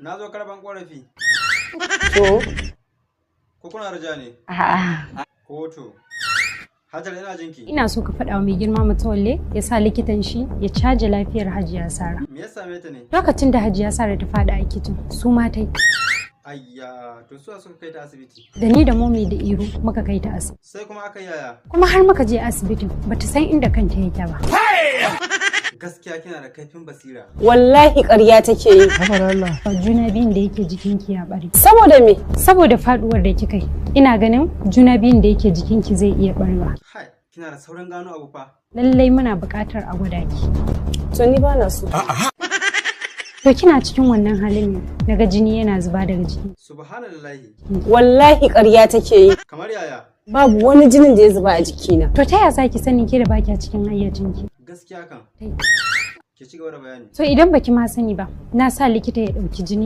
Na zo karban korafi. To. Ko kuna raja ne? A'a. Kotu. Hajara, ina jinki. Ina so ka faɗa wa mai girma Matawalle ya sa likitan shi ya caje lafiyar Hajiya Sara. Me ya same ta ne? Lokacin da Hajiya Sara ta faɗa a kicin, su ma tai. Ayya, to suwa suka kai ta asibiti? Da ni da Momi da Iro muka kai ta asibiti. Sai kuma aka yaya? Kuma har muka je asibitin bata san inda kanta yake ba. Gaskiya kina da kaifin basira. Wallahi ƙarya take yi. Juna biyun da yake jikinki ya bare. Saboda me? Saboda faduwar da kika yi. Ina ganin juna biyun da yake jikinki zai iya barewa. Hai, kina da saurin gano abu fa. Lallai muna buƙatar a gwada ki. To, ni ba na so. To, kina cikin wannan halin ne naga jini yana zuba daga jiki. Subhanallahi. Wallahi ƙarya take yi. Kamar yaya? Babu wani jinin da ya zuba a jikina. To, ta ya zaki sani ke da baki a cikin hayyacinki? Gaskiya kan. Ki ci gaba da bayani. To, idan baki ma sani ba, na sa likita ya ɗauki jini.